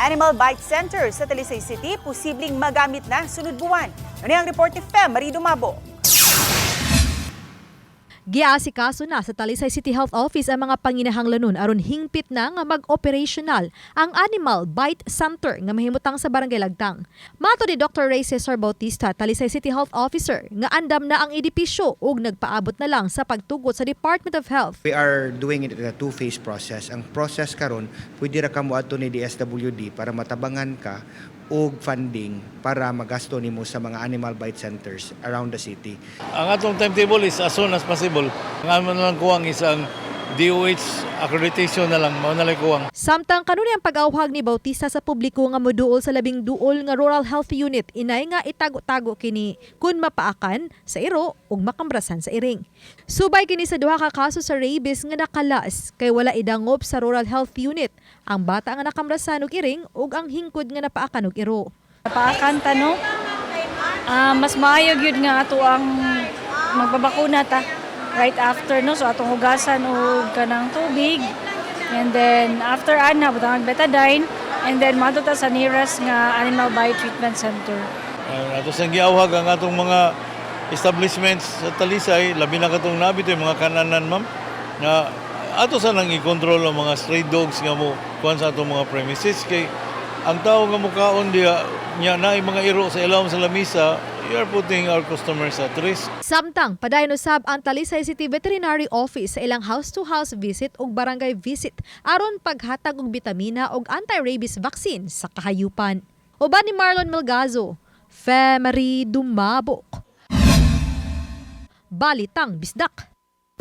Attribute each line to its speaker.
Speaker 1: Animal Bite Center sa Talisay City posibleng magamit na sunod buwan. Ano ang report ni Fem Marie Dumabo?
Speaker 2: Giasikaso na sa Talisay City Health Office ang mga panginahanglanon aron hingpit na nga mag-operational ang Animal Bite Center nga mahimutang sa Barangay Lagtang. Mato ni Dr. Ray Cesar Bautista, Talisay City Health Officer, nga andam na ang edipisyo ug nagpaabot na lang sa pagtugot sa Department of Health.
Speaker 3: We are doing it in a two-phase process. Ang process karon, pwede ra ka moadto ni DSWD para matabangan ka og funding para magasto nimo sa mga animal bite centers around the city.
Speaker 4: Ang atong timetable is as soon as possible. Ang amo na lang kuwang is ang DOH accreditation na lang, mao na lang kuwang.
Speaker 2: Samtang kanunay ang pag-awhag ni Bautista sa publiko nga moduol sa 12 nga Rural Health Unit, inay nga itago-tago kini kun mapaakan sa iro ug makambrasan sa iring. Subay kini sa duha ka kaso sa rabies nga nakalas kay wala idangop sa Rural Health Unit ang bata nga nakambrasan og iring ug ang hingkod nga napaakan og iro.
Speaker 5: Paakan ta, no? Mas maayo gyud nga ato ang magbabakuna ta right after, no, so atong hugasan og kanang tubig and then after ana butang Betadine and then moadto ta sa nearest nga animal bite treatment center.
Speaker 4: Ato sang giawhag ang atong mga establishments sa Talisay, labi na katong nabi yung mga kananan, ma'am, nga ato sa nang i-control ang mga stray dogs nga mo kuan sa atong mga premises kay ang tao nga mukaon diha nya naay mga iro sa ilawom sa lamisa, you are putting our customers at risk.
Speaker 2: Samtang padayon usab ang Talisay City Veterinary Office sa ilang house-to-house visit ug barangay visit aron paghatag og bitamina ug anti-rabies vaccine sa kahayupan. Uban ni Marlon Melgazo, Femery Dumabok. Balitang Bisdak.